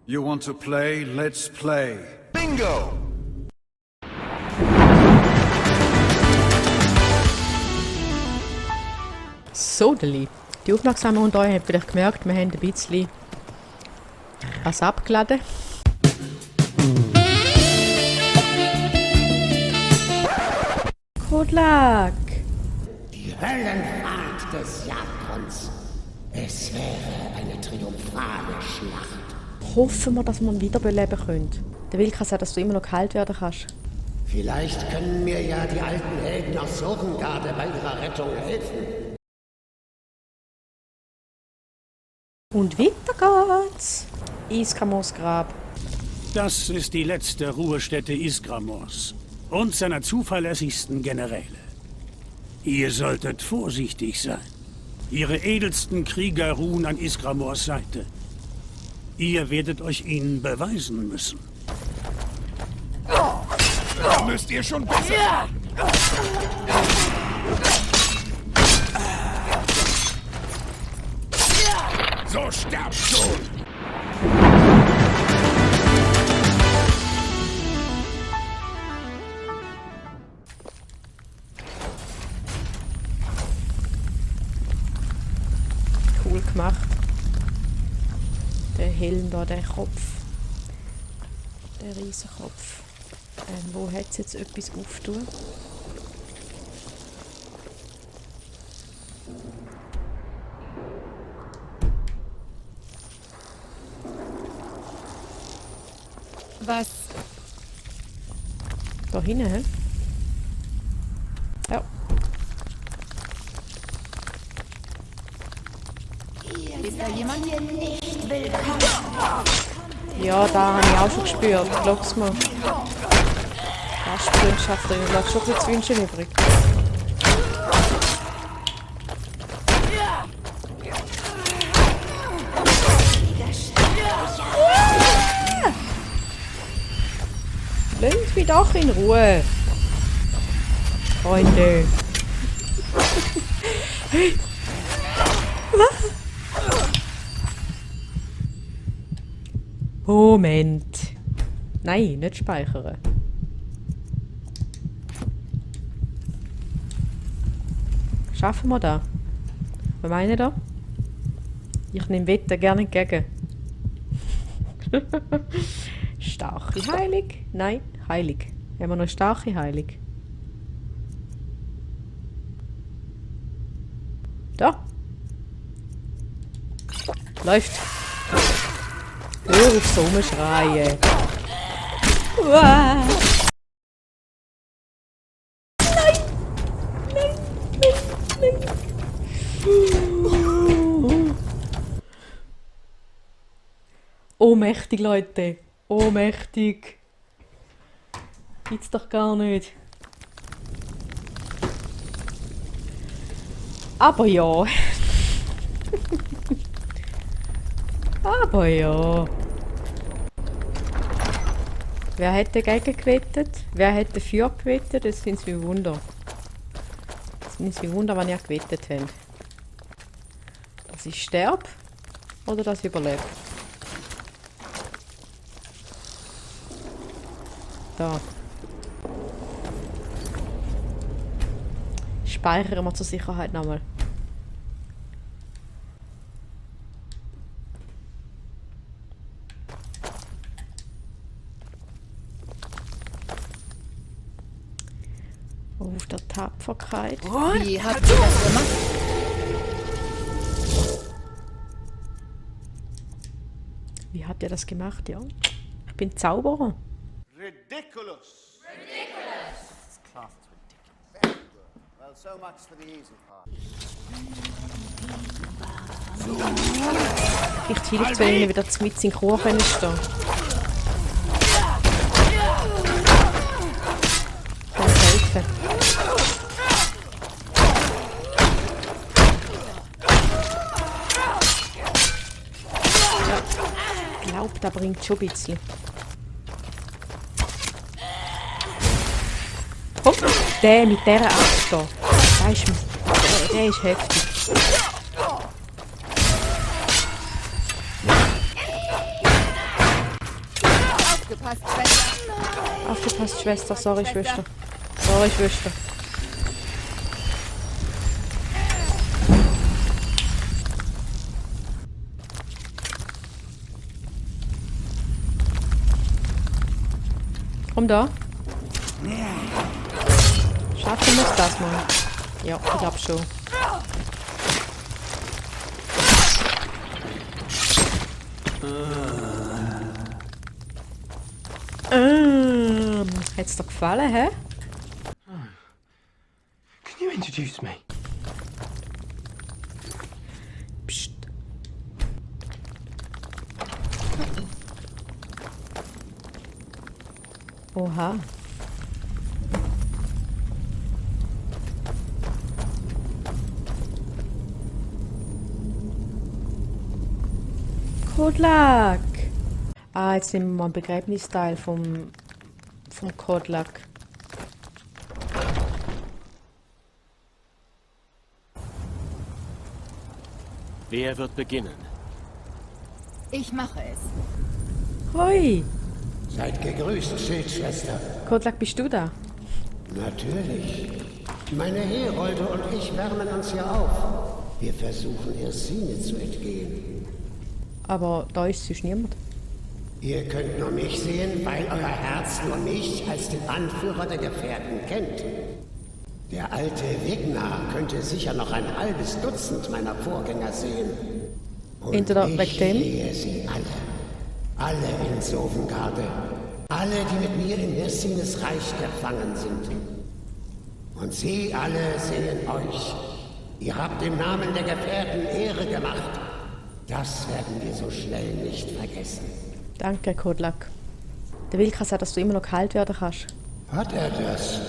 You want to play? Let's play. Bingo! So, die Aufmerksamen unter euch haben vielleicht gemerkt, wir haben ein bisschen was abgeladen. Good luck! Die Höllenfahrt des Jakons. Es wäre eine triumphale Schlacht. Hoffen wir, dass wir ihn wiederbeleben können. Der Will kann sagen, dass du immer noch geheilt werden kannst. Vielleicht können mir ja die alten Helden aus Sovengarde bei ihrer Rettung helfen. Und weiter geht's. Iskramos Grab. Das ist die letzte Ruhestätte Isgramors und seiner zuverlässigsten Generäle. Ihr solltet vorsichtig sein. Ihre edelsten Krieger ruhen an Isgramors Seite. Ihr werdet euch ihnen beweisen müssen. Da müsst ihr schon besser. So sterbt schon. Cool gemacht. Der Helm da, der Kopf. Der Riesenkopf. Wo hat es jetzt etwas auftun? Was? Da hinten, hä? Ja. Ist da jemand hier nicht willkommen? Ja, da habe ich auch schon gespürt. Glaub's mir. Gastfreundschaft, da lässt schon ein bisschen zu wünschen übrig. Lasst mich doch in Ruhe. Freunde. Moment. Nein, nicht speichern. Schaffen wir das? Was meint ihr? Ich nehme Wetter gerne entgegen. Starke Heilig? Nein, Heilig. Haben wir noch starke Heilig? Da. Läuft. Hör auf so rumschreien. Uah. Nein! Nein! Nein! Nein! Ohnmächtig, Leute. Ohnmächtig. Gibt's doch gar nicht. Aber ja. Aber ja. Wer hätte dagegen gewettet? Wer hätte dafür gewettet? Das sind mir Wunder. Das sind mir Wunder, wenn ihr gewettet habt. Dass ich sterbe oder dass ich überlebe. Da. Speichern wir zur Sicherheit nochmal. Auf der Tapferkeit. Wie habt ihr das gemacht? Wie hat er das gemacht, ja? Ich bin Zauberer. Ridiculous. This class is ridiculous. Well, so much for the easy part. Vielleicht hilft es, wenn ich wieder mit in Kuchen stehen. Kann helfen. Ja, ich glaube, das bringt schon ein bisschen. Komm, der mit dieser Axt da. Der ist heftig. Aufgepasst, Schwester. Aufgepasst, Schwester. Sorry, Schwester. Sorry, Schwester. Komm da. Schaffen muss das mal. Ja, ich glaub schon. Hat's dir gefallen, hä? Can you introduce me? Psst. Oha. Kodlak! Ah, jetzt nehmen wir mal einen Begräbnisteil vom Kodlak. Wer wird beginnen? Ich mache es. Hoi! Seid gegrüßt, Schildschwester. Kodlak, bist du da? Natürlich. Meine Herolde und ich wärmen uns hier auf. Wir versuchen, Irsine zu entgehen. Aber da ist sonst niemand. Ihr könnt nur mich sehen, weil euer Herz nur mich als den Anführer der Gefährten kennt. Der alte Wignar könnte sicher noch ein halbes Dutzend meiner Vorgänger sehen. Und Entweder ich weg dem. sehe sie alle. Alle in Sovengarde. Alle, die mit mir in Hirsines Reich gefangen sind. Und sie alle sehen euch. Ihr habt dem Namen der Gefährten Ehre gemacht. Das werden wir so schnell nicht vergessen. Danke, Kodlak. Der Wilka sagt, dass du immer noch geheilt werden kannst. Hat er das?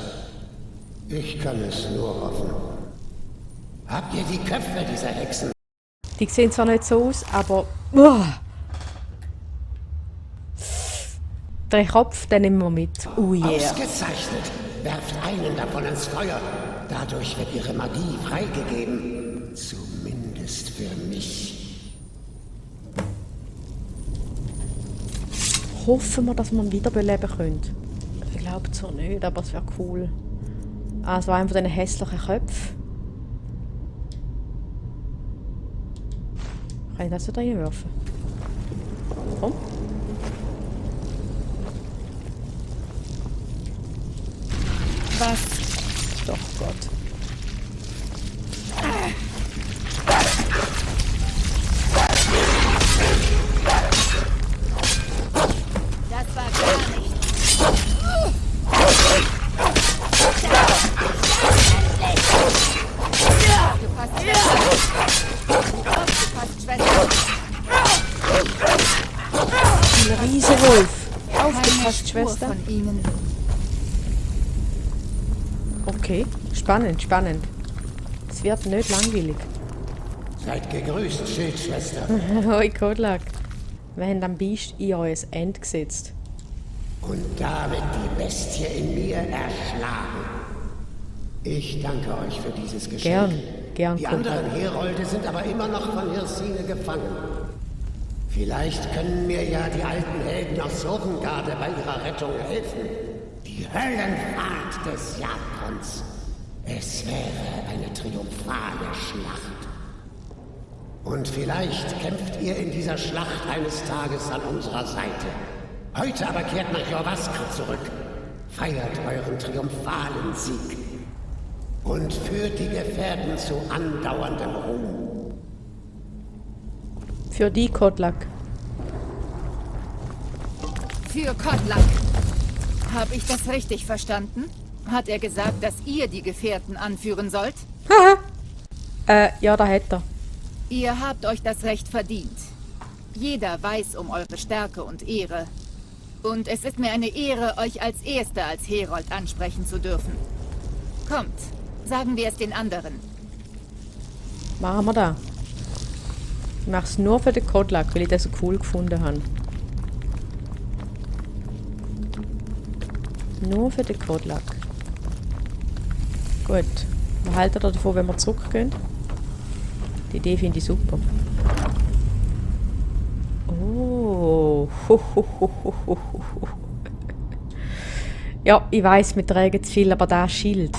Ich kann es nur hoffen. Habt ihr die Köpfe dieser Hexen? Die sehen zwar nicht so aus, aber... Uah. Der Kopf, den nehmen wir mit. Oh yeah. Ausgezeichnet. Werft einen davon ins Feuer. Dadurch wird ihre Magie freigegeben. Zumindest für mich. Hoffen wir, dass wir ihn wiederbeleben können. Ich glaube zwar nicht, aber es wäre cool. Ah, es war einer von diesen hässlichen Köpfen. Kann ich das wieder reinwerfen? Komm. Was? Doch, Gott. Das war gar nicht. Aufgepasst, Schwester. Aufgepasst, Schwester. Ein Riesenwolf. Keine Aufgepasst, Spur Schwester. von ihnen. Okay, spannend, spannend. Es wird nicht langweilig. Seid gegrüßt, Schildschwester. Hoi, Kodlak. Wir haben am Biest in euer End gesetzt. Und damit die Bestie in mir erschlagen. Ich danke euch für dieses Geschenk. Gern, Die anderen Kodlak. Herolde sind aber immer noch von Hirsine gefangen. Vielleicht können mir ja die alten Helden aus Sovengarde bei ihrer Rettung helfen. Die Höllenfahrt des Jakons. Es wäre eine triumphale Schlacht. Und vielleicht kämpft ihr in dieser Schlacht eines Tages an unserer Seite. Heute aber kehrt nach Jorvaskr zurück. Feiert euren triumphalen Sieg. Und führt die Gefährten zu andauerndem Ruhm. Für die, Kodlak. Für Kodlak. Habe ich das richtig verstanden? Hat er gesagt, dass ihr die Gefährten anführen sollt? Ja, da hat er. Ihr habt euch das Recht verdient. Jeder weiß um eure Stärke und Ehre. Und es ist mir eine Ehre, euch als Erster als Herold ansprechen zu dürfen. Kommt, sagen wir es den anderen. Machen wir da. Ich mache es nur für den Kodlak, weil ich das so cool gefunden habe. Nur für den Kodlak. Gut. Was haltet ihr davon, wenn wir zurückgehen? Die Idee finde ich super. Oh. Ja, ich weiss, wir tragen zu viel, aber das Schild.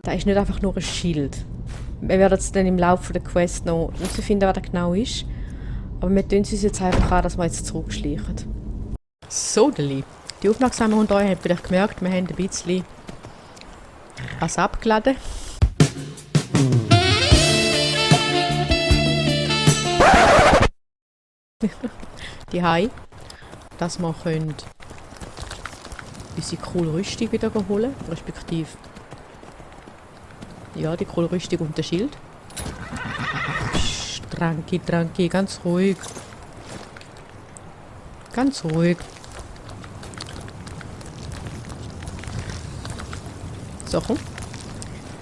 Das ist nicht einfach nur ein Schild. Wir werden es dann im Laufe der Quest noch herausfinden, was das genau ist. Aber wir tun es uns jetzt einfach an, dass wir jetzt zurückschleichen. So, Deli. Die Aufmerksamen unter euch haben vielleicht gemerkt, wir haben ein bisschen was abgeladen. Die Hai, dass wir können unsere coole Rüstung wieder holen, respektive ja, die coole Rüstung und das Schild. Psst, Tranki, ganz ruhig. Ganz ruhig. So, komm.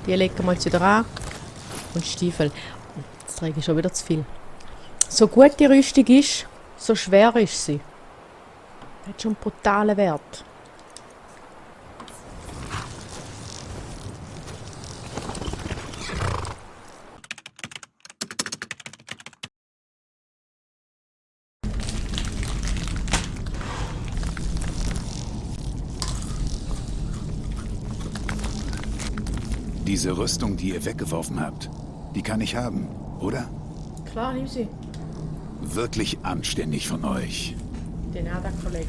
Die legen wir jetzt wieder an. Und Stiefel. Jetzt trage ich schon wieder zu viel. So gut die Rüstung ist, so schwer ist sie. Hat schon einen brutalen Wert. Diese Rüstung, die ihr weggeworfen habt, die kann ich haben, oder? Klar, nimm sie. Wirklich anständig von euch. Den hat er Kollege.